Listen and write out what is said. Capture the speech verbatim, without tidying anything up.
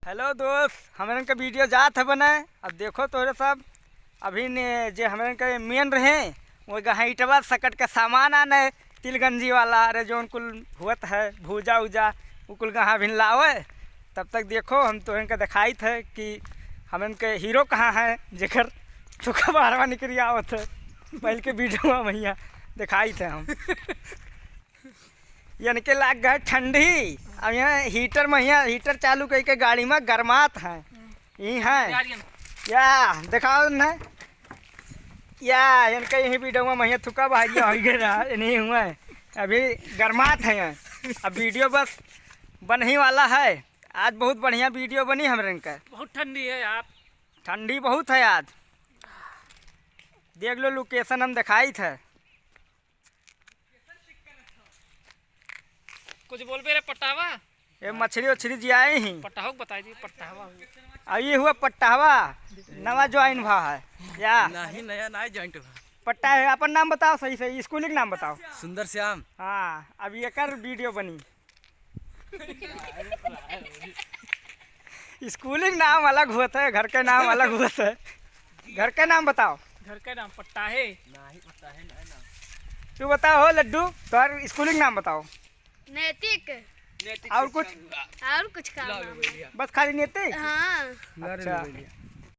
हेलो दोस्त, हमरन का वीडियो जात है बने। अब देखो तोहरे सब, अभी ने जे हमरन के मेन रहे, वो गहाँ ईटवा सकट के सामान आने, तिलगंजी वाला, अरे जौन कुल हुअत है, भूजा उजा, वो कुल गहाँ अभी लावे। तब तक देखो, हम तोहरन के दिखाइत है कि हमरन के हीरो कहाँ है, जेकर थुका बाहरवा निकरी आवत है। पहले के वीडियो में भैया दिखाइत है हम। यानी के लाग गए ठंडी। अब यहाँ हीटर में, यहाँ हीटर चालू करके गाड़ी में गरमात है। ई है। या, दिखाओ न। या, इनका यही वीडियो में महिया थुका भाई हो गए रहा, नहीं हुआ है। अभी गरमात है यहाँ। अब वीडियो बस बनही वाला है। आज बहुत बढ़िया वीडियो बनी हमरे इनका। बहुत ठंडी है यार। ठंडी बहुत है आज। देख लो, लोकेशन हम दिखाइत है। कुछ बोलबे रे पटावा? ये मछली उछली जी आए ही। पटाहो के बताई दी, पटावा। अब ये हुआ पट्टावा, नवा ज्वाइन भा है। या। नहीं, नया ना ज्वाइन भा। पट्टा है, अपन नाम बताओ सही से, स्कूलिंग नाम बताओ। सुंदर श्याम। हाँ, अब एकर वीडियो बनी। स्कूलिंग नाम अलग होत है, घर के नाम अलग होत है। घर के नाम बताओ। घर के नाम पट्टा है। नहीं, पट्टा है, नहीं नाम। तू बताओ हो लड्डू, तोहर स्कूलिंग नाम बताओ। नैतिक। नैतिक और कुछ? शिक्षा विभाग। और कुछ काम ला वाम ले नहीं। लिया। बस खाली नैतिक? हाँ। अच्छा। ले लिया।